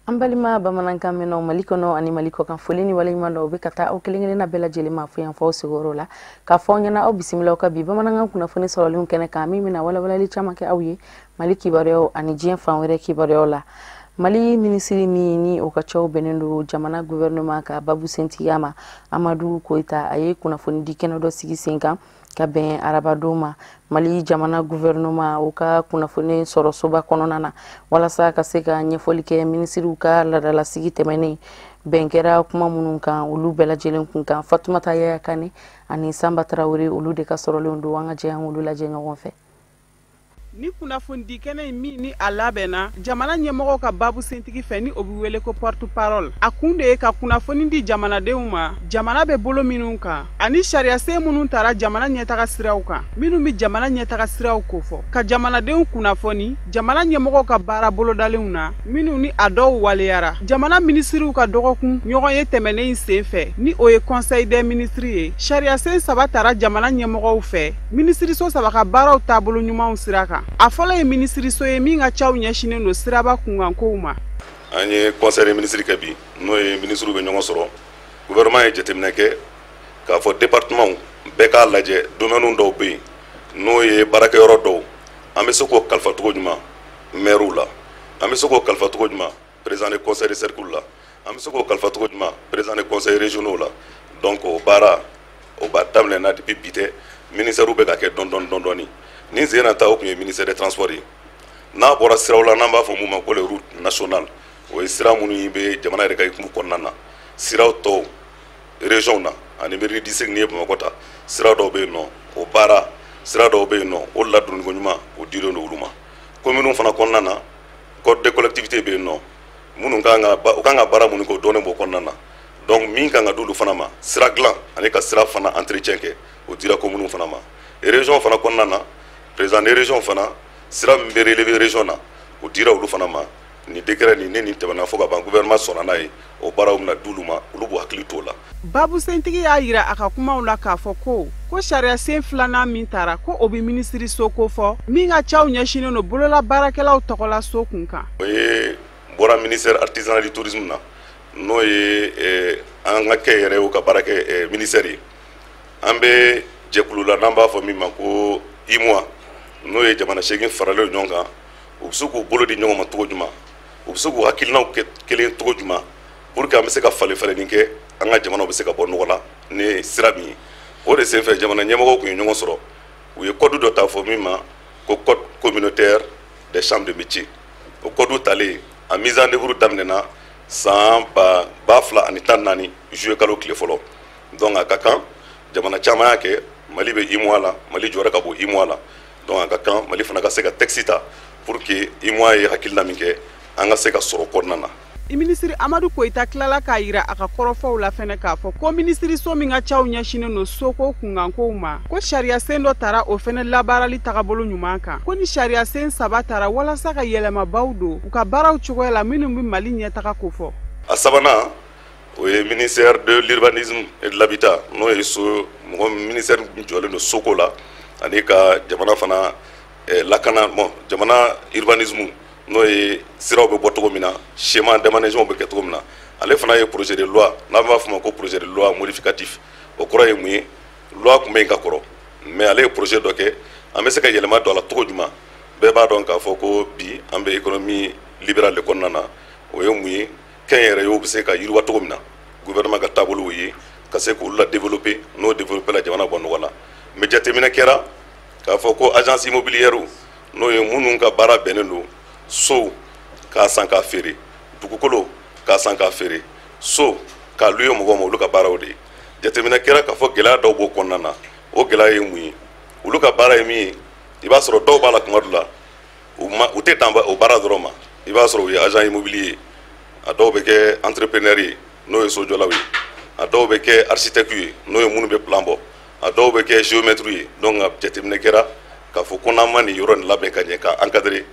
An balima bamanankan mɛnnaw Mali kɔnɔ ani Mali kɔ kan, foli ni waleɲuman dɔw bɛ ka taa aw kelen kelenna bɛɛ lajɛlen ma fo yan fɔ sigiyɔrɔ la, k'a fɔ aw ɲɛna aw bisimilaw ka bi bamanankan kunnafoni sɔrɔlenw kɛnɛ kan, min bɛna walawalali caman kɛ aw ye Mali kibaruyaw ani diɲɛ fan wɛrɛ kibaruyaw la. Mali minisiri min ni o ka cɛw bɛnnen don jamana gouvernement ka babu sentigiya ma, Amadu Koyita, a ye kunnafoni di kɛnɛ dɔ sigi sen kan ka bɛn arabadon ma Mali jamana gouvernement o ka kunnafoni sɔrɔ soba kɔnɔna na, walasa ka se ka ɲɛfɔli kɛ minisiriw ka laadalasigi tɛmɛnen bɛn kɛra kuma minnu kan, olu bɛɛ lajɛlen kun kan. Fatumata Yaya Kane ani Sanba Tarawele, olu de ka sɔrɔlenw don. An ka jɛ an k'olu lajɛ ɲɔgɔn fɛ. Ni kunnafonidi kɛnɛ in min ni a labɛnna jamana ɲɛmɔgɔw ka babu sentigi fɛ, ni o bɛ wele ko porte parole, a kun de ye ka kunnafoni di jamanadenw ma jamana bɛ bolo minnu kan ani sariyasen minnu tara jamana ɲɛtaga siraw kan, minnu bɛ jamana ɲɛtaga siraw kofɔ, ka jamanadenw kunnafoni jamana ɲɛmɔgɔw ka baara bolodalenw na minnu ni a dɔw waleyara jamana minisiriw ka dɔgɔkun ɲɔgɔn ye tɛmɛnen in sen fɛ, ni o ye Conseil des ministres ye. Sariyasen saba tara jamana ɲɛmɔgɔw fɛ minisiriso saba ka baaraw taabolo ɲumanw sira kan. A fɔlɔ ye minisiriso ye min ka caw ɲɛsinnen don siraba kunkankow ma. An ye conseil des ministres kɛ bi, n'o ye minisiriw bɛ ɲɔgɔn sɔrɔ. Gouvernement ye jateminɛ kɛ k'a fɔ département bɛɛ k'a lajɛ, domaine dɔw bɛ yen, n'o ye baarakɛyɔrɔ dɔw, an bɛ se k'o kalifa cogo jumɛn maire la, an bɛ se k'o kalifa cogo jumɛn président de conseil de cercle la, an bɛ se k'o kalifa cogo jumɛn président de conseil régionaux la. Donc o baara o ba daminɛna depuis bi tɛ, ministère bɛ ka kɛ dɔɔni dɔɔni dɔɔni dɔɔni. Ni sen na ta, o tun ye ministère des Transports ye. N'a bɔra siraw la, n'an b'a fɔ mun ma ko les routes nationales, o ye sira minnu bɛ jamana yɛrɛ ka hukumu kɔnɔna na. Siraw tɔw région na ani mairie district, n'i ye Bamakɔ ta, sira dɔw bɛ yen nɔ, o baara sira dɔw bɛ yen nɔ, o ladonniko ɲuman o dilen don olu ma. Communes fana kɔnɔna na, code de collectivité bɛ yen nɔ, minnu kan ka u kan ka baara minnu kɛ, o dɔnnen b'o kɔnɔna na. Donc min kan ka d'olu fana ma, sira dilan ani ka sira fana entretien kɛ, o dira communes fana ma. Région fana kɔnɔna na, président des régions fana, sira min bɛ relever région na, o dira olu fana ma. Nin décret nin ne nin tɛmɛna fo ka ban, gouvernement sɔnna n'a ye, o baaraw bɛna d'olu ma, olu b'u hakili t'o la. Babu sentigi y'a yira a ka kumaw la k'a fɔ ko sariya sen filanan min tara, ko o bɛ minisiriso ko fɔ min ka caw ɲɛsinnen don bolola baarakɛlaw tɔgɔla so kun kan. O ye bɔra ministère artisanat du tourisme na, n'o ye an ka kɛ yɛrɛ o ka baara kɛ ministère ye. An bɛ jɛkulu la n'an b'a fɔ min ma ko UEMOA, n'o ye jamana 8 faralen ɲɔgɔn kan. U bɛ se k'u bolo di ɲɔgɔn ma cogo jumɛn, u bɛ se k'u hakilinaw kɛ kelen cogo jumɛn, pour que an bɛ se ka falen falenni kɛ, an ka jamanaw bɛ se ka bɔ nɔgɔ la ni sira min ye. O de senfɛ, jamana ɲɛmɔgɔw tun ye ɲɔgɔn sɔrɔ, u ye code dɔ ta fɔ min ma ko code communautaire des chambres de métier. O code talen, a mise en œuvre daminɛna san 2014 juillet kalo tile fɔlɔ. Donc a ka kan jamana caman y'a kɛ. Mali bɛ UEMOA la, Mali jɔyɔrɔ ka bon UEMOA la. Donc a ka kan Mali fana ka se ka texte ta pour que UEMOA ye hakilina min kɛ, an ka se ka sɔrɔ kɔnɔna na. Minisiri Amadu Koyita tilala k'a yira a ka kɔrɔfɔw la fɛnɛ k'a fɔ ko minisiriso min ka caw ɲɛsinnen don soko kunkankow ma, ko sariyasen dɔ tara o fɛnɛ labaarali tagabolo ɲuman kan, ko ni sariyasen saba tara walasa ka yɛlɛmabaw don u ka baaraw cogoya la minnu bɛ Mali ɲɛtaga kofɔ. A sabanan, o ye ministère de l'Urbanisme et de l'Habitat, n'o ye so mɔgɔ ministère min jɔlen don soko la ani ka jamana fana lakana, bon, jamana urbanisme, n'o ye siraw bɛ bɔ cogo min na, schéma d'aménagement bɛ kɛ cogo min na. Ale fana ye projet de loi n'an b'a fɔ ma ko projet de loi modificatif. O kɔrɔ ye mun ye? Loi tun bɛ yen ka kɔrɔ, mais ale ye projet dɔ kɛ, an bɛ se ka yɛlɛma don a la cogo jumɛn. Bɛɛ b'a dɔn k'a fɔ ko bi an bɛ économie libérale de kɔnɔna na. O ye mun ye? Kɛnyɛrɛyew bɛ se ka yiriwa cogo min na, gouvernement ka taabolow ye ka se k'olu la développer. N'o développer la, jamana bɔ nɔgɔ la. Mais jateminɛ kɛra k'a fɔ ko agence immobilière, n'o ye minnu ka baara bɛnnen don sow k'a san k'a feere, dugukolo k'a san k'a feere, so k'a louer mɔgɔw ma, olu ka baaraw de ye. Jateminɛ kɛra k'a fɔ gɛlɛya dɔw b'o kɔnɔna na. O gɛlɛya ye mun ye? Olu ka baara ye min ye, i b'a sɔrɔ dɔw b'a la kuma dɔ la, u ma u tɛ dan o baara dɔrɔn ma. I b'a sɔrɔ u ye agent immobilier ye, a dɔw bɛ kɛ entrepreneur ye, n'o ye sojɔlaw ye, a dɔw bɛ kɛ architecte ye, n'o ye minnu bɛ plan bɔ, a dɔw bɛ kɛ géomètre ye. Donc jateminɛ kɛra k'a fɔ ko n'an ma nin yɔrɔ nin labɛn ka ɲɛ k'a encadrer,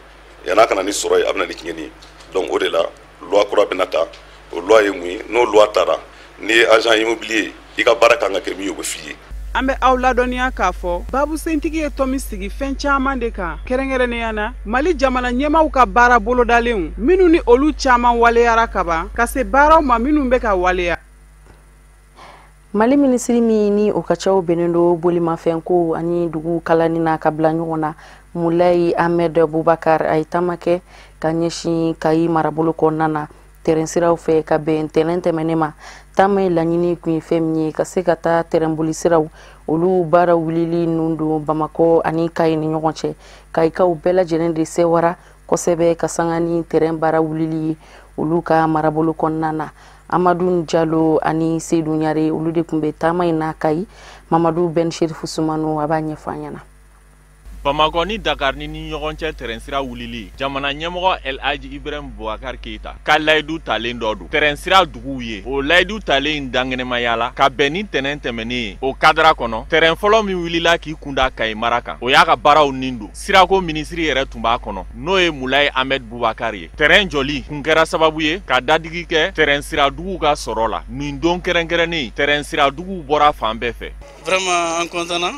yan'a kana ni sɔrɔ ye, a bɛ na ni tiɲɛni ye. Donc o de la loi kura bɛna ta. O loi ye mun ye? N'o loi taara, n'i ye agent immobilier ye, i ka baara kan ka kɛ min ye, o bɛ f'i ye. An bɛ aw ladɔnniya k'a fɔ babusentigi ye tɔmi sigi fɛn caman de kan, kɛrɛnkɛrɛnnenya na Mali jamana ɲɛmaaw ka baara bolodalenw minnu ni olu caman waleyara kaban, ka se baaraw ma minnu bɛ ka waleya. Mali minisiri min ni o ka caw bɛnnen don bolimafɛnko ani dugu kalanni na ka bila ɲɔgɔn na, Mulayi Ahmed Bubakar, a ye taama kɛ ka ɲɛsin Kayi marabolo kɔnɔna na tɛrɛn siraw fɛ ka bɛn ntɛnɛn tɛmɛnen ma. Taama in laɲini kun ye fɛn min ye, ka se ka taa tɛrɛnboli siraw olu baara wulili nun don Bamakɔ ani Kayi ni ɲɔgɔn cɛ. Kayikaw bɛɛ lajɛlen de sewara kosɛbɛ ka sanga ni tɛrɛn baara wulili ye olu ka marabolo kɔnɔna na. Amadu Jalo ani Seydou Ɲare, olu de tun bɛ taama in na Kayi. Mamadu Ben Sherifu Sumano, a b'a ɲɛfɔ an ɲɛna. Bamakɔ ni Dakar ni ɲɔgɔn cɛ tɛrɛnsira wulili, jamana ɲɛmɔgɔ El Hadji Ibrahim Boubacar Keita ka layidu talen dɔ don tɛrɛnsira duguw ye. O layidu talen in dankɛnɛmaya la ka bɛn ni tɛnɛn tɛmɛnen ye. O kadara kɔnɔ, tɛrɛn fɔlɔ min wulila k'i kunda Kayi mara kan, o y'a ka baaraw nin don. Sirako minisiri yɛrɛ tun b'a kɔnɔ, n'o ye Mulayi Ahmed Boubacar ye. Tɛrɛn jɔli kun kɛra sababu ye ka dadigi kɛ tɛrɛnsira duguw ka sɔrɔ la. Nin don kɛrɛnkɛrɛnnen, tɛrɛnsira duguw bɔra fan bɛɛ fɛ. Vraiment, an content na.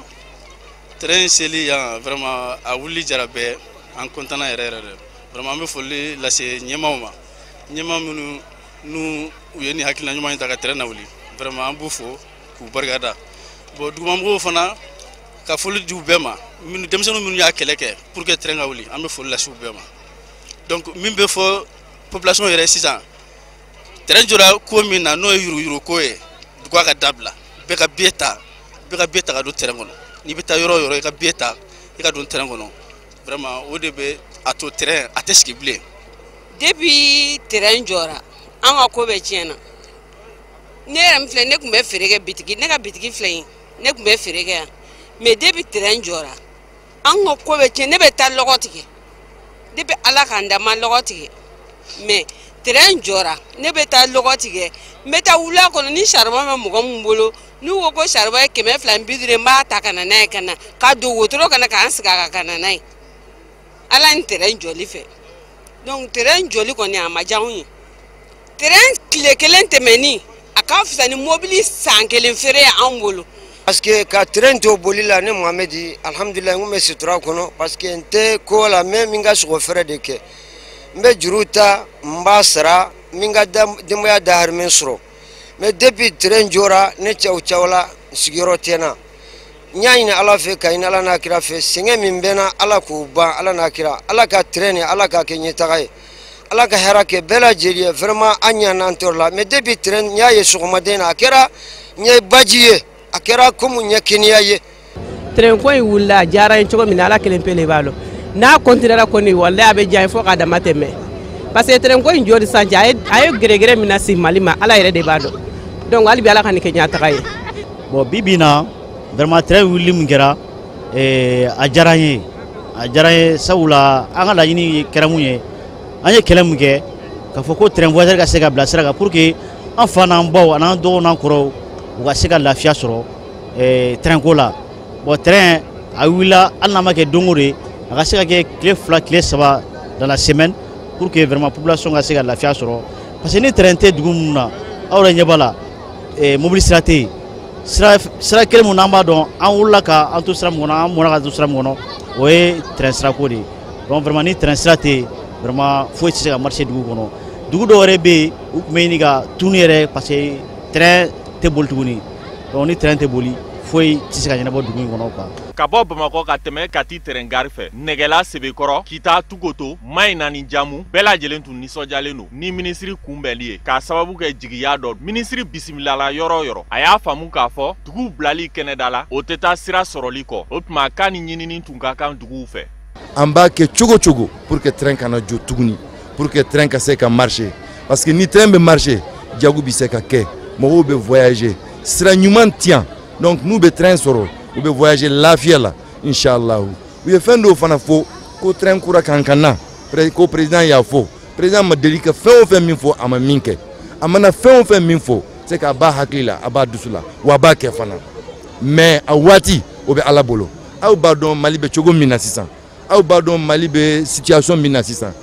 Train seli yan, vraiment a wuli jara bɛɛ, an content na yɛrɛ yɛrɛ de. Vraiment, an bɛ foli lase ɲɛmaaw ma, ɲɛmaa minnu n'u u ye nin hakilina ɲuman in ta ka train lawuli. Vraiment, an b'u fo k'u barikada. Bon, dugumamɔgɔw fana, ka foli di u bɛɛ ma, minnu denmisɛnnin minnu y'a kɛlɛ kɛ pour que train ka wuli, an bɛ foli lase u bɛɛ ma. Donc min bɛ fɔ population yɛrɛ sisan, train jɔra ko min na, n'o ye yuruguyurugu ko ye, dugu ka dabila, bɛɛ ka billet ta, bɛɛ ka billet ta ka don train kɔnɔ. N'i bɛ taa yɔrɔ o yɔrɔ, i ka billet ta, i ka don train kɔnɔ. Vraiment, o de bɛ a to train a tɛ sigi bilen. Depuis train jɔra, an ka ko bɛɛ tiɲɛna. Ne yɛrɛ min filɛ, ne tun bɛ feere kɛ bitigi, ne ka bitigi filɛ yen, ne tun bɛ feere kɛ yan, mais depuis train jɔra, an ka ko bɛɛ tiɲɛ. Ne bɛ taa lɔgɔ tigɛ, depuis Ala k'an da ma lɔgɔ tigɛ, mais train jɔra, ne bɛ taa lɔgɔ tigɛ, n bɛ taa wula kɔnɔ ni charbon bɛ mɔgɔ min bolo, n'u ko ko charbon ye 250 ye, n b'a ta ka na n'a ye, ka na ka don wotoro kɔnɔ k'an sigi a kan ka na n'a ye. Ala ni train jɔli fɛ. Donc train jɔli kɔni, a ma diya anw ye. Train tile kelen tɛmɛni, a ka fisa ni mobili san kelen feere ye anw bolo. Parce que ka train to boli la, ne Mohamedi, alhamdulilayi, n kun bɛ sutura kɔnɔ, parce que n tɛ ko la, n bɛ min ka sogo fɛrɛ de kɛ, n bɛ juru ta, n b'a sara, n bɛ n ka denbaya dahirimɛ sɔrɔ. Mais depuis train jɔra, ne cɛw cɛw la, sigiyɔrɔ tɛ n na. N y'a ɲini Ala fɛ, ka ɲini Ala n'a kira fɛ, sɛgɛn min bɛ n na, Ala k'o ban. Ala n'a kira, Ala ka train nin, Ala k'a kɛ ɲɛtaga ye, Ala ka hɛrɛ kɛ bɛɛ lajɛlen ye. Vraiment, an ɲana an tɔɔrɔ la, mais depuis train, n y'a ye sɔgɔmaden na, a kɛra n ye baji ye, a kɛra komi n ye kɛnɛya ye. Train ko in wulila, a diyara n ye cogo min na, Ala kelen pe de b'a dɔn. N'a continuera kɔni, walahi, a bɛ diya n ye fo k'a dama tɛmɛ, parce que train ko in jɔli sisan cɛ, a ye gɛrɛgɛrɛ min lase Mali ma, Ala yɛrɛ de b'a dɔn. Donc hali bi, Ala ka nin kɛ ɲɛtaga ye. Bon, bi bi in na, vraiment, train wulili min kɛra, a diyara n ye, a diyara n ye, sabula an ka laɲini kɛra mun ye, an ye kɛlɛ mun kɛ k'a fɔ ko train voyageur ka se ka bila sira kan pour que an fa n'an baw an'an dɔgɔw n'an kɔrɔw, u ka se ka lafiya sɔrɔ train ko la. Bon, train a wulila, hali n'a ma kɛ don o don ye, a ka se ka kɛ tile 2, tile 3 dans la semaine, pour que vraiment population ka se ka lafiya sɔrɔ. Parce que ni train tɛ dugu minnu na, aw yɛrɛ ɲɛ b'a la, mobili sira tɛ yen. Sira kelen mun n'an b'a dɔn, an wulila ka an to sira min kɔnɔ, an mɔnna ka to sira min kɔnɔ, o ye train sirako de ye. Donc vraiment, ni train sira tɛ yen, vraiment foyi tɛ se ka marcher dugu kɔnɔ. Dugu dɔw yɛrɛ bɛ yen, u tun bɛ ɲini ka tunu yɛrɛ, parce que train tɛ boli tuguni. Donc ni train tɛ boli, foyi tɛ se ka ɲɛnabɔ dugu in kɔnɔ quoi. Ka bɔ Bamakɔ ka tɛmɛ Kati train gare fɛ, Nɛgɛla, Sebekɔrɔ, Kita, Tukoto, Mayina ni Jamu, bɛɛ lajɛlen tun nisɔndiyalen don ni minisiri kunbɛnli ye, k'a sababu kɛ jigiya dɔ. Minisiri bisimilala yɔrɔ o yɔrɔ, a y'a faamu k'a fɔ duguw bilali kɛnɛda la, o tɛ taa sira sɔrɔli kɔ. O tuma k'a ni ɲinini tun ka kan duguw fɛ. An b'a kɛ cogo cogo pour que train kana jɔ tuguni, pour que train ka se ka marcher, parce que ni train bɛ marcher, jago bɛ se ka kɛ, mɔgɔw bɛ voyager, sira ɲuman ti yan. Donc n'u bɛ train sɔrɔ, u bɛ voyager lafiya la, inshallah. U ye fɛn dɔw fana fɔ ko train kura kan ka na, ko président y'a fɔ. Président ma deli ka fɛn o fɛn min fɔ, a ma min kɛ. A mana fɛn o fɛn min fɔ, c'est k'a b'a hakili la, a b'a dusu la, wa a b'a kɛ fana. Mais a waati, o bɛ Ala bolo. Aw b'a dɔn Mali bɛ cogo min na sisan, aw b'a dɔn Mali bɛ situation min na sisan.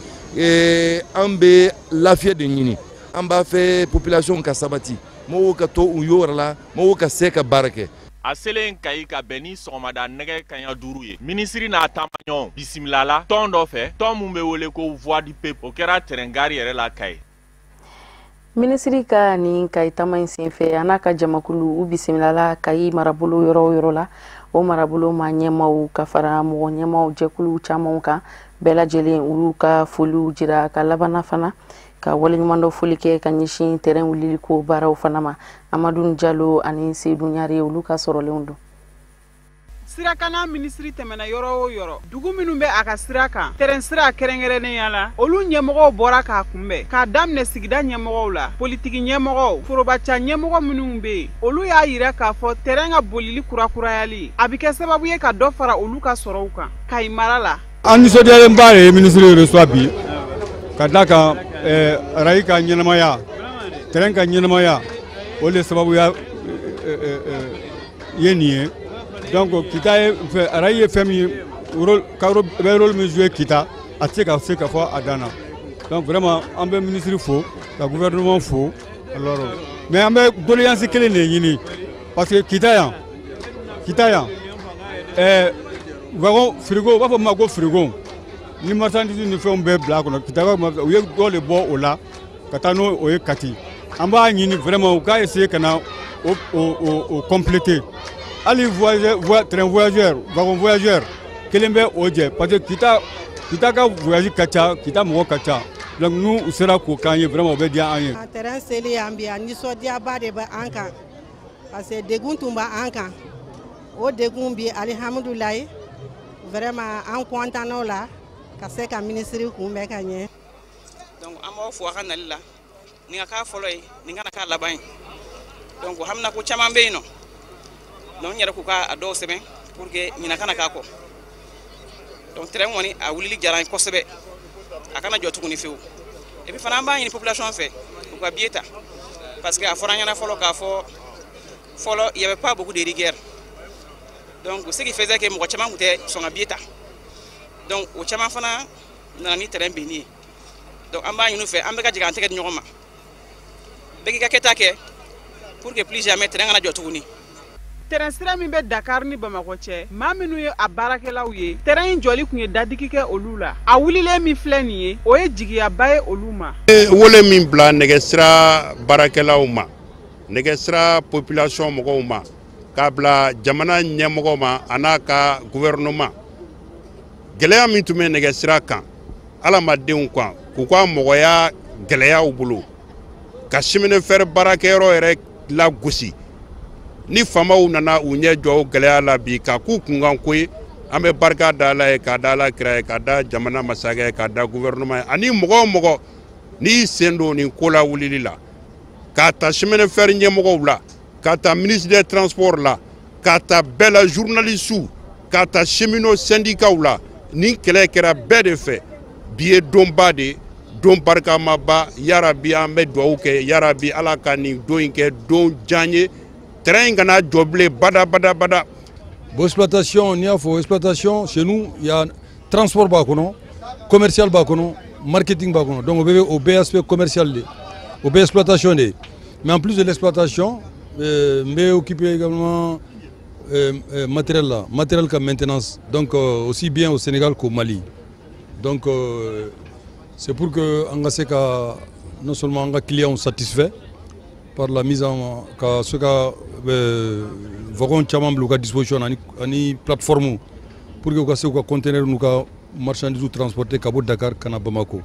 An bɛ lafiya de ɲini, an b'a fɛ population ka sabati, mɔgɔw ka to u yɔrɔ la, mɔgɔw ka se ka baara kɛ. A selen Kayi ka bɛn ni sɔgɔmada nɛgɛ kanɲɛ 5 ye, minisiri n'a taamaɲɔgɔnw bisimilala tɔn dɔ fɛ, tɔn mun bɛ wele ko Voix du Peuple. O kɛra terrain gare yɛrɛ la Kayi. Minisiri ka nin Kayi taama in senfɛ, a n'a ka jamakulu u bisimilala Kayi marabolo yɔrɔ o yɔrɔ la, o marabolo maa ɲɛmaw ka fara mɔgɔ ɲɛmaw jɛkulu camanw kan, bɛɛ lajɛlen u y'u ka foliw jira ka labanna fana ka waleɲumandɔ foli kɛ ka ɲɛsin terrain wulili ko baaraw fana ma. Amadu Jalo ani Seydou Ɲare, olu ka sɔrɔlenw don. Sirakana minisiri tɛmɛna yɔrɔ o yɔrɔ, dugu minnu bɛ a ka sira kan, tɛrɛn sira kɛrɛnkɛrɛnnenya la, olu ɲɛmɔgɔw bɔra k'a kunbɛn, k'a daminɛ sigida ɲɛmɔgɔw la, politiki ɲɛmɔgɔw, forobaca ɲɛmɔgɔ minnu bɛ yen, olu y'a yira k'a fɔ tɛrɛn ka bolili kurakurayali a bɛ kɛ sababu ye ka dɔ fara olu ka sɔrɔw kan Kayi mara la. An nisɔndiyalenba de ye minisiri reçoit bi, ka d'a kan rail ka ɲɛnamaya, tɛrɛn ka ɲɛnamaya, o de sababuya ye nin ye. Donc Kita ye fɛ, rail ye fɛn min rôle ka bɛ rôle min jouer Kita, a tɛ se ka se ka fɔ a dan na. Donc vraiment an bɛ ministre fo, ka gouvernement fo. Alors mais an bɛ doléance kelen de ɲini, parce que Kita yan wagon frigo, u b'a fɔ min ma ko frigo, ni marchandise ni fɛnw bɛɛ bila a kɔnɔ, Kita u ye dɔ de bɔ o la ka taa n'o o ye Kati. An b'a ɲini vraiment u k'a essayer ka na o compléter. Hali voyageur, train voyageur, wagon voyageur kelen bɛ o jɛ, parce que Kita ka voyage ka ca, Kita mɔgɔ ka ca. Donc n'u sera k'o k'an ye, vraiment o bɛ diya an ye. A terrain seli yan bi, a nisɔndiyaba de bɛ an kan, parce que degun tun bɛ an kan, o degun bi, alihamudulilayi, vraiment an content o la ka se ka minisiri kunbɛn ka ɲɛ. Donc an b'aw fo a ka nali la, nin ka k'a fɔlɔ ye, nin kana k'a laban ye. Donc haminako caman bɛ yen nɔ. Donc n yɛrɛ k'u ka a dɔw sɛbɛn pour que ɲinan kana k'a kɔ. Donc train kɔni a wulili diyara n ye kosɛbɛ, a kana jɔ tuguni fewu. Et puis fana an b'a ɲini population fɛ u ka billet ta, parce que a fɔra an ɲɛna fɔlɔ k'a fɔ fɔlɔ il y avait pas beaucoup de rigueur. Donc ce qui faisait que mɔgɔ caman tun tɛ sɔn ka billet ta. Donc o caman fana nana ni train binni ye. Donc an b'a ɲini u fɛ, an bɛɛ ka jɛ k'an tɛgɛ di ɲɔgɔn ma, bɛɛ k'i ka kɛta kɛ pour que plus jamais train kana jɔ tuguni. Tɛrɛn sira min bɛ Dakar ni Bamakɔ cɛ, maa minnu ye a baarakɛlaw ye, tɛrɛn in jɔli tun ye dadigi kɛ olu la. A wulilen min filɛ nin ye, o ye jigiyaba ye olu ma. Wele min bila nɛgɛsira baarakɛlaw ma, nɛgɛsira population mɔgɔw ma, k'a bila jamana ɲɛmɔgɔ ma a n'a ka gouvernement. Gɛlɛya min tun bɛ nɛgɛsira kan adamadenw kan, k'u ka mɔgɔya gɛlɛyaw bolo, ka chemin de fer baarakɛyɔrɔ yɛrɛ lagosi. Ni faamaw nana u ɲɛ jɔ o gɛlɛya la bi ka k'u kunkanko ye, an bɛ barika da Ala ye, ka da Ala kira ye, ka da jamana masakɛ ye, ka da gouvernement ye, ani mɔgɔ o mɔgɔ n'i sen don nin ko la wulili la, k'a ta chemin de fer ɲɛmɔgɔw la, k'a ta ministre des transports la, k'a ta bɛɛ la journalistes, k'a ta cheminots syndicats la, nin kɛlɛ kɛra bɛɛ de fɛ. Bi ye donba de ye, don barikamaba. Yarabi an bɛ dugawu kɛ, yarabi Ala ka nin don in kɛ don jan ye. Train kana jɔ bilen bada bada bada. Bon, exploitation, n'i y'a fɔ exploitation, chez nous, il y a transport b'a kɔnɔ, commercial b'a kɔnɔ, marketing b'a kɔnɔ. Donc o bɛɛ aspect commercial de, o bɛɛ exploitation de. Mais en plus de l'exploitation, n bɛ occuper également matériel la, matériel ka maintenance. Donc aussi bien au Sénégal qu'au Mali. Donc c'est pour que an ka se ka non seulement an ka clients satisfait par la mise en ka se ka wagon caman bila u ka disposition ani plateforme pour que u ka se u ka conteneur n'u ka marchandise transporter ka bɔ Dakar ka na Bamako.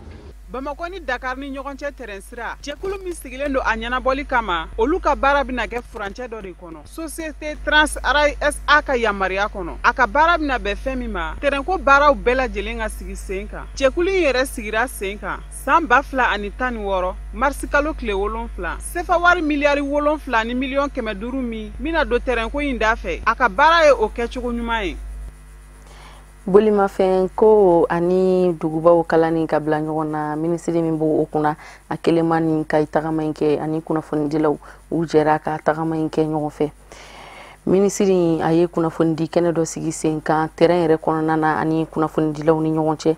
Bamakɔ ni Dakar ni ɲɔgɔn cɛ tɛrɛn sira, jɛkulu min sigilen don a ɲɛnabɔli kama, olu ka baara bɛna kɛ furancɛ dɔ de kɔnɔ, Société Transrail SA ka yamaruya kɔnɔ. A ka baara bɛna bɛn fɛn min ma, tɛrɛnko baaraw bɛɛ lajɛlen ka sigi sen kan. Jɛkulu in yɛrɛ sigira sen kan san 2016 marisi kalo tile 7, sefa wari miliyari 7 ni miliyɔn 500 min bɛna don tɛrɛnko in da fɛ, a ka baara ye o kɛcogo ɲuman ye. Bolimafɛn ko ani dugubaw kalanni ka bila ɲɔgɔn na, minisiri min b'o kunna a kelen ma nin ka tagama in kɛ, ani kunnafonidilaw u jɛra ka tagama in kɛ ɲɔgɔn fɛ. Minisiri a ye kunnafonidi kɛnɛ dɔ sigi sen kan terrain yɛrɛ kɔnɔna na ani kunnafonidilaw ni ɲɔgɔn cɛ.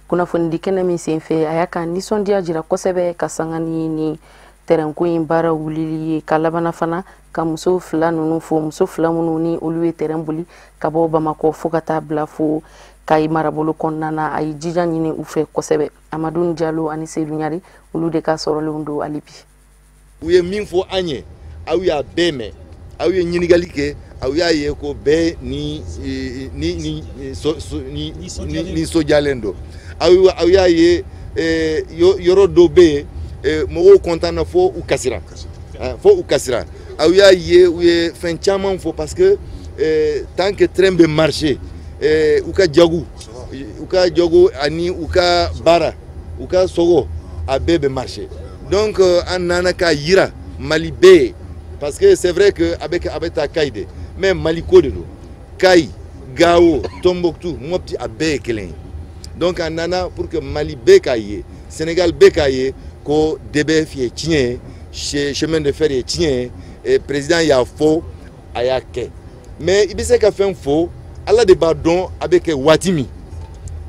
Kunnafonidi kɛnɛ min sen fɛ, a y'a ka nisɔndiya jira kosɛbɛ ka sanga ni terrain ko in baara wulili ye, ka labanna fana Ka muso fila ninnu fo, muso fila minnu ni olu ye terrain boli ka bɔ Bamakɔ fo ka taa bila fo Kayi marabolo kɔnɔna na. A ye jija ɲini u fɛ kosɛbɛ. Amadu Jalo ani Seydou Ɲari, olu de ka sɔrɔlenw don hali bi. U ye min fɔ an ye, aw y'a bɛɛ mɛn, aw ye ɲininkali kɛ, aw y'a ye ko bɛɛ ni ni ni nisɔndiyalen don. Aw y'a ye yɔrɔ dɔw bɛ yen, mɔgɔw content na fo u kasira, fo u kasira. Aw y'a ye u ye fɛn caman fɔ, parce que tant que train bɛ marcher, u ka jago, u ka jago ani u ka baara, u ka sogo, a bɛɛ bɛ marcher. Donc an nana k'a yira Mali bɛɛ ye, parce que c'est vrai que a bɛ taa Kayi de, mais Mali ko de don. Kayi, Gao, Tombouctou, Mopti, a bɛɛ ye kelen ye. Donc an nana pour que Mali bɛɛ k'a ye, Sénégal bɛɛ k'a ye ko DBF ye tiɲɛ ye, chemin de fer ye tiɲɛ ye. Président y'a fɔ, a y'a kɛ. Mais i bɛ se ka fɛn fɔ, Ala de b'a dɔn a bɛ kɛ waati min.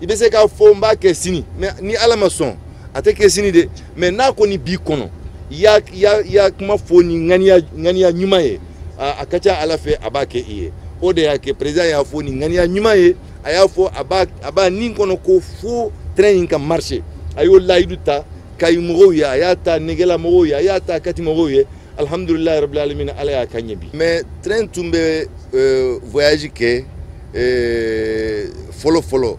I bɛ se k'a fɔ n b'a kɛ sini, mais ni Ala ma sɔn, a tɛ kɛ sini de. Mais n'a kɔni b'i kɔnɔ, i y'a kuma fɔ ni ŋaniya ɲuman ye, a ka ca Ala fɛ a b'a kɛ i ye. O de y'a kɛ président y'a fɔ ni ŋaniya ɲuman ye, a y'a fɔ a b'a nin kɔnɔ ko fo train in ka marcher. A y'o layidu ta Kayi mɔgɔw ye, a y'a ta Negela mɔgɔw ye, a y'a ta Kati mɔgɔw ye. Alhamdulilayi rabbil alamin, Ala y'a ka ɲɛ bi. Mais train tun bɛ voyage kɛ fɔlɔ fɔlɔ,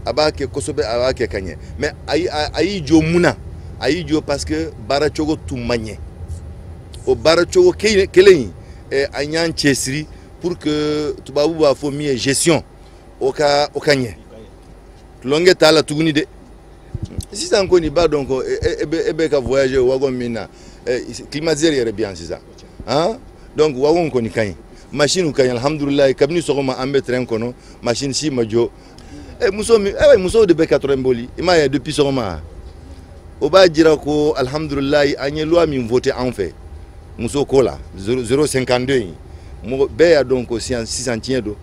a b'a kɛ kosɛbɛ, a b'a kɛ ka ɲɛ. Mais a y'i jɔ mun na? A y'i jɔ parce que baara cogo tun ma ɲɛ. O baara cogo kelen in, an y'an cɛsiri pour que tubabu b'a fɔ min ye gestion, o ka ɲɛ. Tulonkɛ t'a la tuguni dɛ. Sisan kɔni, i b'a dɔn ko e bɛ ka voyager wagon min na, climatiseur yɛrɛ bɛ yan sisan han. Donc wagon kɔni ka ɲi, machine ka ɲi, alhamdulilayi. Kabini sɔgɔma an bɛ train kɔnɔ, machine si ma jɔ. Muso min, musow de bɛ ka train boli, i m'a ye depuis sɔgɔma. O b'a jira ko alhamdulilayi, an ye loi min voté an fɛ muso ko la, 052 in, mɔgɔ bɛɛ y'a dɔn ko sisan tiɲɛ don.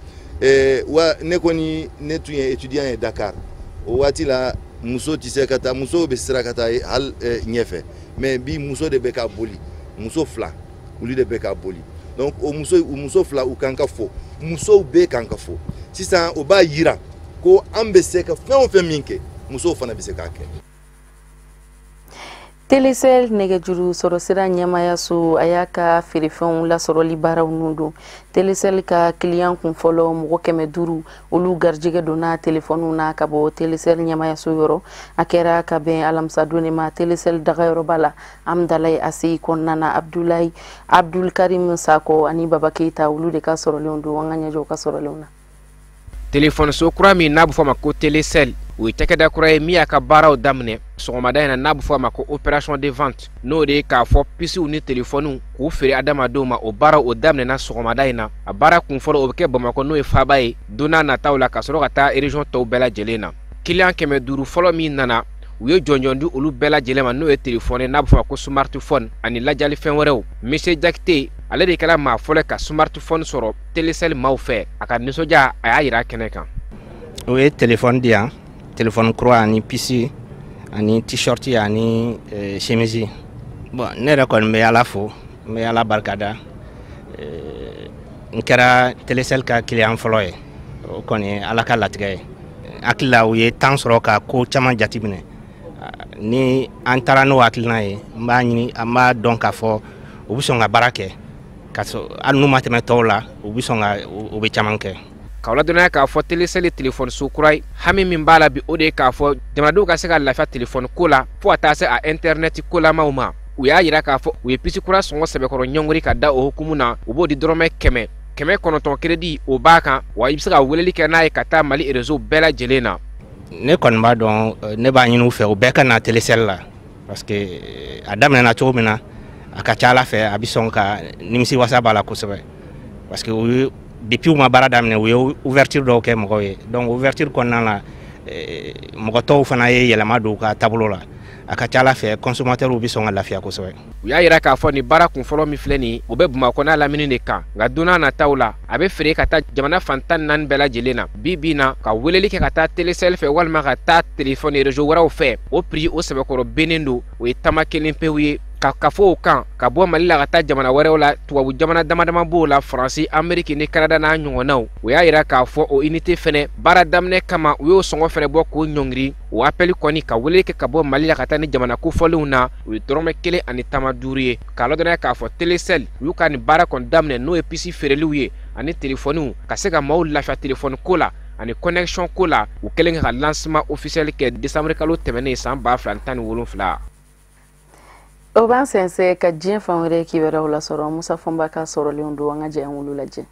Wa ne kɔni, ne tun ye étudiant ye Dakar o waati la, muso tɛ se ka taa, musow bɛ siran ka taa hali ɲɛfɛ. Mais bi, muso de bɛ ka boli, muso fila, olu de bɛ ka boli. Donc o muso fila, u kan ka fɔ, musow bɛɛ kan ka fɔ sisan. O b'a yira ko an bɛ se ka fɛn o fɛn min kɛ, musow fana bɛ se k'a kɛ. Telecel nɛgɛjuru sɔrɔsira ɲɛmayaso, a y'a ka feerefɛnw lasɔrɔli baaraw nun don. Telecel ka kiliyan kun fɔlɔ mɔgɔ 500, olu garijɛgɛ donna telefɔniw na ka bɔ Telecel ɲɛmayaso yɔrɔ. A kɛra ka bɛn alamisadon de ma Telecel dagayɔrɔba la Amdalayi ACI kɔnɔna na. Abdulayi Abdulkarim Sako ani Baba Keyita, olu de ka sɔrɔlenw don. An ka ɲɛjɔ ka sɔrɔlenw na. Telefɔniso kura min n'a bɛ fɔ a ma ko Telecel, o ye cakɛda kura ye min y'a ka baaraw daminɛ sɔgɔmada in na, n'a bɛ fɔ a ma ko opération de vente, n'o de ye k'a fɔ pisiw ni telefɔniw k'u feere adamadenw ma. O baara o daminɛna sɔgɔmada in na. A baara kun fɔlɔ, o bɛ kɛ Bamakɔ, n'o ye faaba ye, don n'a nataw la ka sɔrɔ ka taa région tɔw bɛɛ lajɛlen na. Kiliyan 500 fɔlɔ min nana, u ye jɔnjɔn di olu bɛɛ lajɛlen ma, n'o ye telefɔni n'a bɛ fɔ a ma ko smartphone ani lajalifɛn wɛrɛw. Monsieur Jakite, ale de kɛra maa fɔlɔ ka smartphone sɔrɔ Telecel maaw fɛ. A ka nisɔndiya, a y'a yira kɛnɛ kan. O ye telefɔni di yan, telefɔni kura ani puce ani t-shirt ani chemise. Bon, ne yɛrɛ kɔni bɛ Ala fo, n bɛ Ala barikada. N kɛra Telecel ka client fɔlɔ ye, o kɔni ye Ala ka latigɛ ye. Hakili la, u ye temps sɔrɔ ka ko caman jateminɛ. Ni an taara n'o hakilina ye, n b'a ɲini, an b'a dɔn k'a fɔ u bɛ sɔn ka baara kɛ, ka sɔrɔ hali n'u ma tɛmɛ tɔw la, u bɛ sɔn ka u bɛ caman kɛ. K'aw ladɔnniya k'a fɔ Telecel telefɔniso kura ye, hami min b'a la bi, o de ye k'a fɔ jamanadenw ka se ka lafiya telefɔni ko la, fo ka taa se a intɛrɛnɛti kolamaw ma. U y'a yira k'a fɔ u ye puce kura sɔngɔ sɛbɛkɔrɔ ɲɔngiri ka da o hukumu na. U b'o di dɔrɔmɛ 900, crédit o b'a kan, wa i bɛ se ka weleli kɛ n'a ye ka taa Mali réseau bɛɛ lajɛlen na. Ne kɔni b'a dɔn, ne b'a ɲini u fɛ, u bɛɛ ka na Telecel la, parce que a daminɛna cogo min na, a ka ca Ala fɛ a bɛ sɔn ka nimisi wasa b'a la kosɛbɛ, parce que u ye depuis u ma baara daminɛ, u ye ouverture dɔw kɛ mɔgɔw ye. Donc ouverture kɔnɔna la, mɔgɔ tɔw fana ye yɛlɛma don u ka taabolo la. A ka ca Ala fɛ, consommateurs bɛ sɔn ka lafiya kosɛbɛ. U y'a yira k'a fɔ nin baara kun fɔlɔ min filɛ nin ye, o bɛ Bamakɔ n'a lamini de kan, nka don n'a nataw la, a bɛ feere ka taa jamana fan 14 bɛɛ lajɛlen na. Bi bi in na, ka weleli kɛ ka taa Telecel fɛ walima ka taa telefɔni réseau wɛrɛw fɛ, o prix o sɛbɛkɔrɔ bennen don, o ye tama kelen pewu ye. Ka kafo o kan ka bɔ Mali la ka taa jamana wɛrɛw la, tubabu jamana dama dama b'o la, Faransi, Ameriki ni Kanada n'a ɲɔgɔnnaw. O y'a yira k'a fɔ o unité fɛnɛ baara daminɛ kama, u y'o sɔngɔ fɛnɛ bɔ k'o ɲɔngiri. O appel kɔni ka wele kɛ ka bɔ Mali la ka taa ni jamana kofɔlenw na, o ye dɔrɔmɛ 1 ani tama 5 ye. K'a ladɔnniya k'a fɔ Telecel u y'u ka nin baara kɔni daminɛ, n'o ye puce feereliw ye ani telefɔniw, ka se ka maaw lafiya telefɔni ko la ani connexion ko la. U kɛlen ka lancement officiel kɛ décembre kalo tɛmɛnen san 2017. O b'an sɛnsɛn ka diɲɛ fan wɛrɛ kibaruyaw lasɔrɔ. Musa Fɔnba ka sɔrɔlenw don, an ka jɛ an k'olu lajɛ.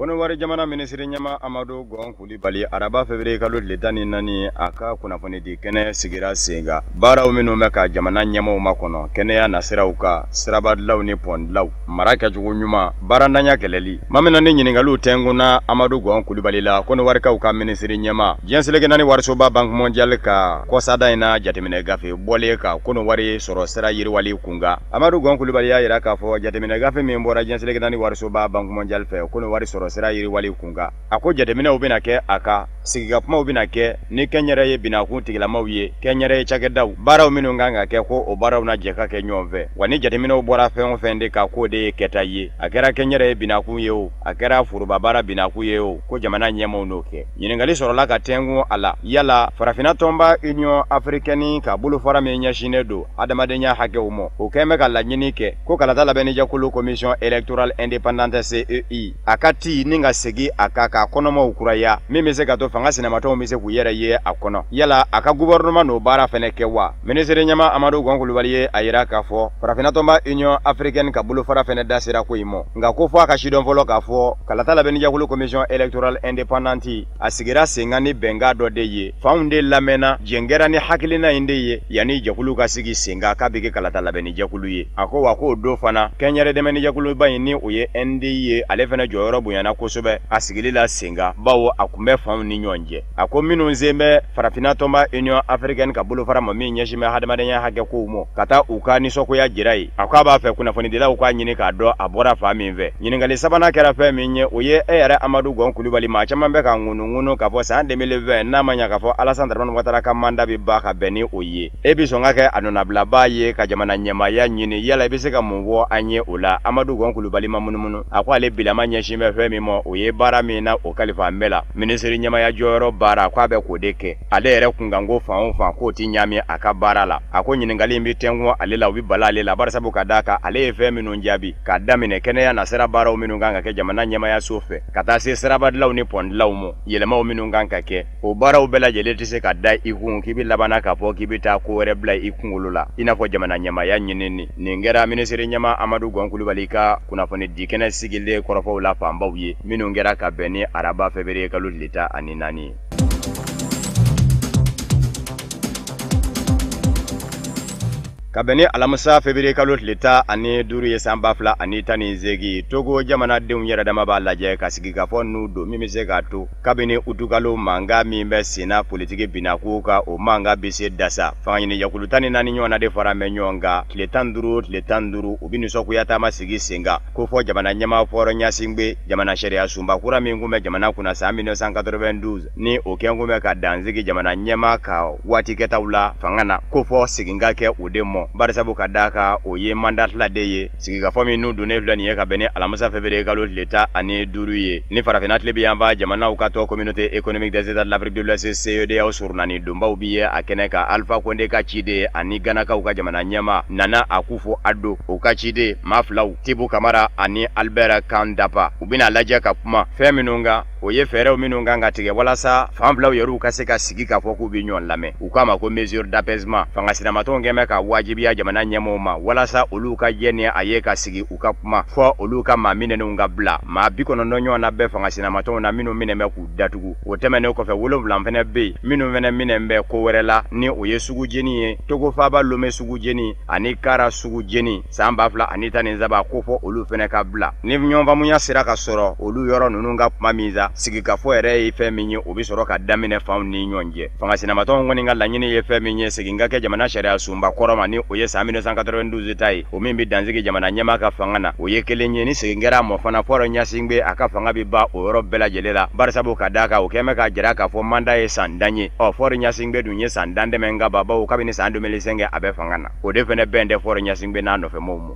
Kɔnɔwari jamana minisiri ɲɛma Amadu Gɔn Kulibali araba février kalo tile 14 a ka kunnafonidi kɛnɛ sigira sen kan. Baaraw minnu bɛ ka jamana ɲɛmaw makɔnɔ kɛnɛya nasiraw kan, sirabadilaw ni pɔndilaw, mara kɛcogo ɲuman, baarantanya kɛlɛli. Mamina ni ɲininkaliw tɛnkunna Amadu Gɔn Kulibali la Kɔnɔwarikaw ka minisiri ɲɛma. Diɲɛ seleke naani warisoba Banque mondiale ka kɔsada in na jateminɛ gafe bɔlen ka Kɔnɔwari sɔrɔ sira yiriwali kunkan. Amadu Gɔn Kulibali y'a jira k'a fɔ jateminɛ gafe min bɔra diɲɛ seleke naani warisoba Banque mondiale fɛ Kɔnɔwari sɔrɔ sira yiriwali kunkan. A ko jateminɛw bɛna kɛ a kan, sigikakumaw bɛna kɛ ni kɛnyɛrɛye binakun tigilamaw ye, kɛnyɛrɛye cakɛdaw, baaraw minnu kan ka kɛ ko o baaraw na jɛ ka kɛ ɲɔgɔn fɛ. Wa ni jateminɛw bɔra fɛn o fɛn de kan, k'o de ye kɛta ye. A kɛra kɛnyɛrɛye binakun ye o, a kɛra foroba baara binakun ye o, ko jamana ɲɛmaaw n'o kɛ. Ɲininkali sɔrɔla ka tɛnkun a la, yala farafinna tɔnba Union africaine ka bolofara min ɲɛsinnen don adamadenya hakɛw ma, o kɛn bɛ ka laɲini kɛ ko kalata labɛnnijɛkulu commission électorale indépendante CEI a ka ti ni ka segin a kan k'a kɔnɔmaw kuraya, min bɛ se ka to fanga sinamatɔnw bɛ se k'u yɛrɛ ye a kɔnɔ. Yala a ka gouvernement n'o baara fɛnɛ kɛ wa? Minisiri ɲɛma Amadu Gɔn Kulibali ye a yira k'a fɔ farafinna tɔnba Union africaine ka bolofara fɛnɛ da sera ko in ma, nka ko fɔ a ka sidɔn fɔlɔ k'a fɔ kalata labɛnnijɛkulu commission électorale indépendante a sigira sen kan ni bɛnkan dɔ de ye, fanw de lamɛnna, jɛn kɛra ni hakilina in de ye yanni jɛkulu ka sigi sen kan k'a bɛ kɛ kalata labɛnnijɛkulu ye. A ko wa k'o don fana kɛnyɛrɛ dɛmɛnijɛkuluba in ni o ye NDI ye, ale fɛnɛ jɔyɔrɔ bonyana kosɛbɛ a sigili la sen kan, bawo a kun bɛ fanw ni ɲɔgɔn cɛ. A ko minnu sen bɛ farafinna tɔnba Union africaine ka bolofara ma min ɲɛsin bɛ hadamadenya hakɛ kow ma, ka taa u ka nisɔngoya jira yen. A ko a b'a fɛ kunnafonidilaw k'a ɲini k'a dɔn a bɔra fan min fɛ. Ɲininkali sabanan kɛra fɛn min ye, o ye e yɛrɛ Amadu Gɔn Kulibali, maa caman bɛ ka ŋunuŋunu k'a fɔ san 2020 n'a ma ɲa k'a fɔ Alassane Dramane Ouattara ka mandat bɛ ban ka bɛn ni o ye, e bɛ sɔn ka kɛ a nɔnabilabaa ye ka jamana ɲɛmaaya ɲini, yala i bɛ se ka mun fɔ an ye o la? Amadu Gɔn Kulibali ma munumunu, a ko ale bilama ɲɛsin bɛ fɛn min ma, o ye baara min na o kalifa an bɛɛ la. Minisiri ɲɛmaya jɔyɔrɔ baara k'a bɛ k'o de kɛ, ale yɛrɛ kunkanko fan o fan k'o ti ɲaami a ka baara la. A ko ɲininkali in bɛ tɛnkun ale la, o bɛ bala ale la, barisabu ka d'a kan ale ye fɛn minnu jaabi k'a daminɛ kɛnɛya nasira baaraw minnu kan ka kɛ jamana ɲɛmayaso fɛ, ka taa se sirabadilaw ni pɔndilaw ma, yɛlɛmaw minnu kan ka kɛ, o baaraw bɛɛ lajɛlen tɛ se ka da i kun k'i bɛ labanna k'a fɔ k'i bɛ taa ko wɛrɛ bila i kunkolo la, i n'a fɔ jamana ɲɛmaya ɲinini. Nin kɛra minisiri ɲɛma Amadu Gɔn Kulibali ka kunnafoni di kɛnɛ sigilen kɔrɔfɔw la fanbaw ye minnu kɛra ka bɛn ni araba février kalo tile 14 ye. Ka bɛn ni alamisa février kalo tile 15 ye san 2018, Togo jamanadenw yɛrɛ dama b'a lajɛ ka sigikafɔ n'u don min bɛ se k'a to kabini utukalo mankan min bɛ senna politiki binako kan, o mankan bɛ se dasa. Fangaɲinijɛkulu 14 ɲɔgɔnna de fara bɛ ɲɔgɔn kan tile 15 tile 15, u bɛ nisɔngoya taama sigi sen kan ko fɔ jamana ɲɛmaa Faure Gnassingbé, jamana sariya sunba kura min kun bɛ jamana kunna san 1992 ni o kɛn kun bɛ ka dansigi jamana ɲɛmaa ka waati kɛtaw la fanga na, ko fɔ segin ka kɛ o de mɔ, barisabu ka d'a kan o ye mandat fila de ye. Sigikafɔ min n'u donnen filɛ nin ye ka bɛn ni alamisa février kalo tile 15 ye ni farafinna tilebin yanfan jamanaw ka tɔn communauté économique des états de l'Afrique de l'Ouest CEDEAO surunani donbaw bi ye a kɛnɛ kan. Alpha Condé ka ciden ani Ganakaw ka jamana ɲɛmaa Nana Akufo-Addo o ka ciden maa filaw Tibu Kamara ani Albert Kandapa, u bɛna lajɛ ka kuma fɛn minnu kan, o ye fɛɛrɛw minnu kan ka tigɛ walasa fan filaw yɛrɛw ka se ka sigi k'a fɔ k'u bɛ ɲɔgɔn lamɛn. U k'a ma ko mesure d'apaisement. Fanga sinamatɔnw kɛn bɛ ka wajibiya jamana ɲɛmɔgɔw ma walasa olu ka jɛ ni a ye ka sigi u ka kuma fɔ olu ka maa minɛnenw ka bila. Maa 90 ɲɔgɔn na bɛɛ fanga sinamatɔnw na minnu minɛ bɛ k'u datugu. O tɛmɛnen kɔfɛ 7 fɛnɛ bɛ yen minnu fɛnɛ minɛ bɛ ko wɛrɛ la ni o ye sugujeni ye, Togo faaba Lomé sugujeni ani Kara sugujeni san 2013, ko fɔ olu fɛnɛ ka bila. Ni ɲɔgɔnfaamuya sera ka sɔrɔ olu yɔrɔ ninnu ka kuma min sa, sigikafɔ yɛrɛ ye fɛn min ye, o bɛ sɔrɔ ka daminɛ fanw ni ɲɔgɔn cɛ. Fanga sinamatɔnw kɔni ka laɲini ye fɛn min ye, segin ka kɛ jamana sariya sunba kɔrɔ ma ni o ye san 1992 ta ye, o min bɛ dansigi jamana ɲɛmaa ka fanga na, o ye kelen ye. Ni segin kɛra a ma fana, Faure Gnassingbé a ka fanga bɛ ban o yɔrɔ bɛɛ lajɛlen la, barisabu ka d'a kan o kɛn bɛ k'a jira k'a fɔ mandat ye san 10 ye. Ɔ Faure Gnassingbé dun ye san 10 tɛmɛ nka babaw kabini san 2005 a bɛ fanga na, o de fana bɛn tɛ Faure Gnassingbé n'a nɔfɛmɔgɔw ma.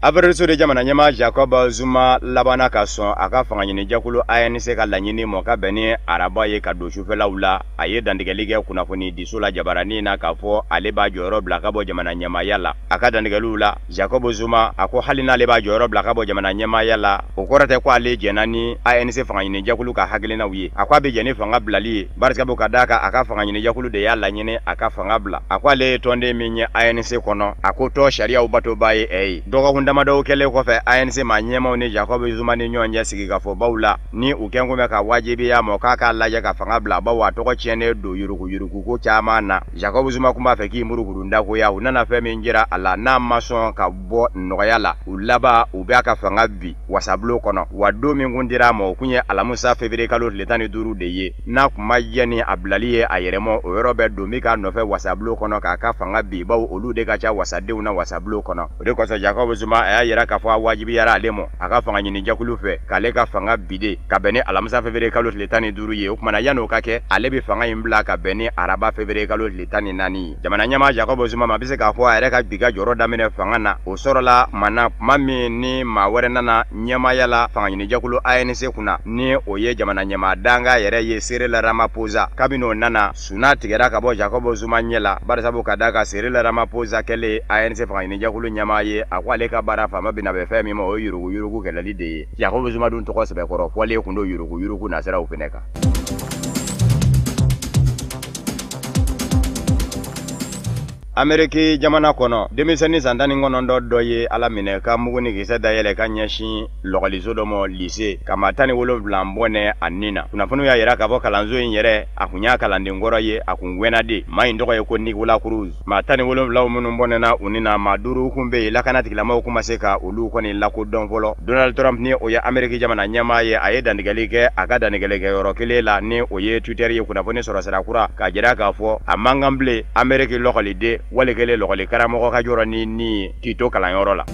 Afrique du Sud jamana ɲɛmaa Jacob Zuma labanna ka sɔn a ka fangaɲinijɛkulu ANC ka laɲini ma ka bɛn ni araba ye ka don sufɛlaw la. A ye dantigɛli kɛ kunnafoni diso la jabaranin na k'a fɔ ale b'a jɔyɔrɔ bila ka bɔ jamana ɲɛmaaya la. A ka dantigɛliw la, Jacob Zuma a ko hali n'ale b'a jɔyɔrɔ bila ka bɔ jamana ɲɛmaaya la, o kɔrɔ tɛ ko ale jɛnna ni ANC fangaɲinijɛkulu ka hakilinaw ye. A ko a bɛ jɛn ni fanga bilali ye, barisabu ka d'a kan a ka fangaɲinijɛkulu de y'a laɲini a ka fanga bila. A ko ale ye tɔnden min ye ANC kɔnɔ, a ko tɔn sariyaw batoba ye ɛ ye. Dɔgɔkun damadɔw kɛlen kɔfɛ, ANC maa ɲɛmaw ni Jacob Zuma ni ɲɔgɔn cɛ sigikafɔbaw la, ni u kɛn kun bɛ ka wajibiya mɔ k'a k'a lajɛ ka fanga bila, bawo a tɔgɔ tiɲɛnen don yuruguyuruguko caman na. Jacob Zuma kun b'a fɛ k'i murukuru dagoya, u nana fɛn min jira a la n'a ma sɔn ka bɔ nɔgɔya la, u laban u bɛ a ka fanga bi wasabulon kɔnɔ. Wa don min kun dira a ma, o kun ye alamisa février kalo tile 15 de ye. N'a kun ma jɛ ni a bilali ye a yɛrɛ ma, o yɔrɔ bɛɛ don bɛ k'a nɔfɛ wasabulon kɔnɔ k'a ka fanga bi, bawo olu de ka ca wasadenw na wasabulon kɔnɔ. O de kosɔn Jacob Zuma a y'a yira k'a fɔ a wajibiyara ale ma a ka fanga ɲinijɛkulu fɛ k'ale ka fanga bide ka bɛn ni alamisa février kalo tile 15 ye. O kumana yan'o ka kɛ, ale bɛ fanga in bila ka bɛn ni araba février kalo tile 14 ye. Jamana ɲɛmaa Jacob Zuma ma bɛ se k'a fɔ a yɛrɛ ka bi ka jɔyɔrɔ daminɛ fanga na, o sɔrɔla tuma na min ni maa wɛrɛ nana ɲɛmaaya la fanga ɲinijɛkulu ANC kunna, ni o ye jamana ɲɛmaa danga yɛrɛ ye Cyril Ramaphosa. Kabini o nana, suna tigɛra ka bɔ Jacob Zuma ɲɛ la, barisabu ka d'a kan Cyril Ramaphosa kɛlen ANC fanga ɲinijɛkulu ɲɛmaa ye, a ko ale ka baara faama bɛna bɛn fɛn min ma, o ye yuruguyurugu kɛlɛli de ye. Jacob Zuma dun tɔgɔ sɛbɛkɔrɔ fɔlen kun don yuruguyurugu nasiraw fɛnɛ kan. Ameriki jamana kɔnɔ, denmisɛnnin san 19 dɔ ye Ala minɛ ka mugu ni kisɛ dayɛlɛ ka ɲɛsin lɔgɔliso dɔ ma lycée, ka maa 17 bɔnɛ a nin na. Kunnafoniw y'a yira k'a fɔ kalanso in yɛrɛ a kun y'a kalanden kɔrɔ ye, a kun gɛnna de. Maa in tɔgɔ ye ko Nicolas Cruz. Maa 17 minnu bɔnɛna u nin na, maa 5 kun bɛ yen, lakana tigilamɔgɔw kun ma se ka olu kɔni lakodɔn fɔlɔ. Donald Trump ni o ye Ameriki jamana ɲɛmaa ye, a ye dantigɛli kɛ a ka dantigɛlikɛyɔrɔ kelen la, ni o ye Twitter ye, kunnafoni sɔrɔ sira kura k'a jira k'a fɔ a man kan bilen Ameriki lɔgɔliden wali kelen lɔgɔli karamɔgɔ ka jɔrɔ ni k'i to kalanyɔrɔ la.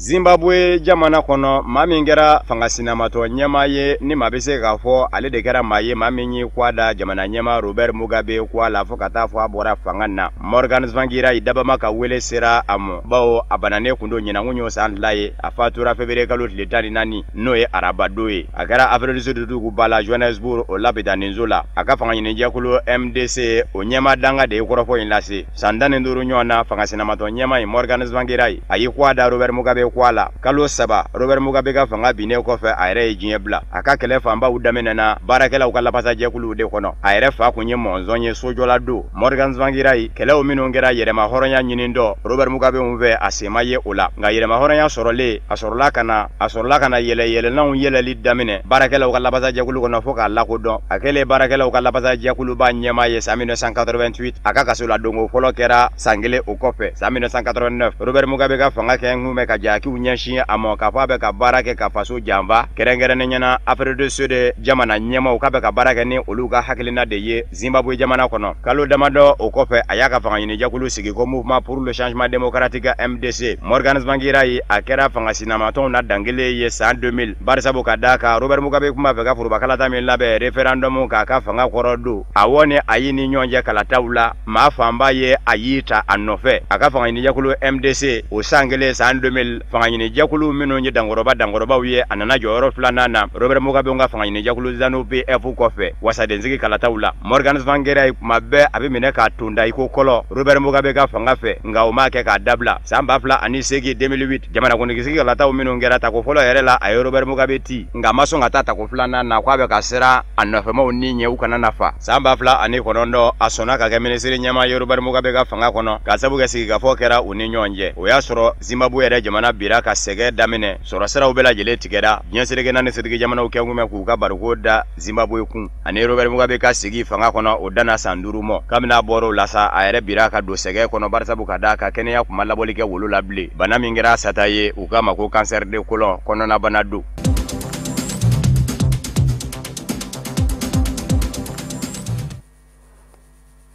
Zimbabwe jamana kɔnɔ, maa min kɛra fanga sinamatɔ ɲɛmaa ye, ni maa bɛ se k'a fɔ ale de kɛra maa ye maa min ye kwa da jamana ɲɛmaa Robert Mugabe kwa la fo ka taa fɔ a bɔra fanga na. Morgan Tsvangirai dabama ka wele sera a ma, bawo a bananen kun don ɲinan kun y'o san 2 ye. A fatura février kalo tile 14 n'o ye arabadon ye. A kɛra Afrique du Sud duguba la Johannesburg o labitaninso la. A ka fanga ɲinijɛkulu MDC o ɲɛmaa danga de ye kɔrɔfɔ in lase. San 15 ɲɔgɔn na, fanga sinamatɔ ɲɛmaa in Morgan Tsvangirai a y'i kwa da Robert Mugabe kwa la. Kalo 3 Robert Mugabe ka fanga binnen kɔfɛ, a yɛrɛ ye diɲɛ bila. A ka kɛlɛ fanbaw daminɛna baarakɛlaw ka lapasajɛkuluw de kɔnɔ. A yɛrɛ fa kun ye mɔnzɔn ye sojɔla don. Morgan Tsvangirai kɛlɛw minnu kɛra yɛrɛma hɔrɔnya ɲini dɔ Robert Mugabe fɛ, a sen ma ye o la. Nka yɛrɛma hɔrɔnya sɔrɔlen, a sɔrɔla ka na yɛlɛyɛlɛnanw yɛlɛli daminɛ baarakɛlaw ka lapasajɛkulu kɔnɔ fo k'a lakodɔn. A kɛlen baarakɛlaw ka lapasajɛkuluba ɲɛmaa ye san 1988, a ka kasoladonko fɔlɔ kɛra san 1 o kɔfɛ san 1989. Robert Mugabe ka fanga kɛ kun bɛ ka jakiw ɲɛsin a ma k'a fɔ a bɛ ka baara kɛ ka faso janfa, kɛrɛnkɛrɛnnen ɲɛna Afrique du Sud jamana ɲɛmaaw k'a bɛ ka baara kɛ ni olu ka hakilina de ye Zimbabwe jamana kɔnɔ. Kalo damadɔ o kɔfɛ, a y'a ka fanga ɲinijɛkulu sigi ko Mouvement pour le changement démocratique MDC. Morgan Tsvangirai a kɛra fanga sinamatɔnw na dankelen ye san 2000, barisabu ka d'a kan Robert Mugabe kun b'a fɛ ka forobakalata min labɛn référendum k'a ka fanga kɔrɔ don. Awɔ ni a y'i ni ɲɔgɔn cɛ kalataw la, maa fanba ye a y'i ta a nɔfɛ. A ka fanga ɲinijɛkulu MDC o san kelen san 2000, fanga ɲinijɛkulu minnu ye dankɔrɔbaw ye, a nana jɔyɔrɔ 2nan na Robert Mugabe ka fanga ɲinijɛkulu ZANU PF kɔfɛ wasadensigi kalataw la. Morgan Tsvangirai kuma bɛɛ a bɛ minɛ k'a tonda i ko kɔlɔ Robert Mugabe ka fanga fɛ, nka o m'a kɛ k'a dabila. San 2008 2008 jamanakuntigisigi kalataw minnu kɛra tako fɔlɔ yɛrɛ la, a ye Robert Mugabe ti, nka a ma sɔn ka taa tako 2nan na k'a bɛ ka siran a nɔfɛmaw ni ɲɛ u kana nafa. San 2009 a sɔnna ka kɛ minisiri ɲɛmaa ye Robert Mugabe ka fanga kɔnɔ, k'a sabu kɛ sigikafɔ kɛra u ni ɲɔgɔn cɛ. O y'a sɔrɔ Zimbabwe yɛrɛ jamana bira ka sɛgɛ daminɛ, sɔrɔsiraw bɛɛ lajɛlen tigɛra, diɲɛ seleke naani setigi jamanaw kɛ kun bɛ k'u ka bariko da Zimbabwe kun. Ani Robert Mugabe ka sigi fanga kɔnɔ o danna san 5 mɔ. Kabini a bɔra o la sa, a yɛrɛ bira ka don sɛgɛ kɔnɔ, barisabu ka d'a ka kɛnɛya kun ma labɔli kɛ wolo la bilen. Bana min kɛra sata ye, u k'a ma ko cancer de colon, kɔnɔnabana don.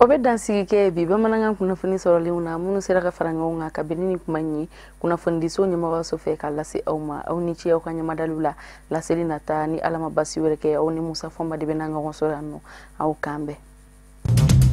O bɛ dansigi kɛ bi bamanankan kunnafoni sɔrɔlenw na, minnu sera ka fara ɲɔgɔn kan kabini ni kuma in ye kunnafonidiso ɲɛmɔgɔso fɛ ka lase aw ma. Aw ni ce aw ka ɲɛmadaliw la. Laseli nata, ni Ala ma basi wɛrɛ kɛ, aw ni Musa Fɔnba de bɛna ɲɔgɔn sɔrɔ yan nɔ. Aw k'an bɛn.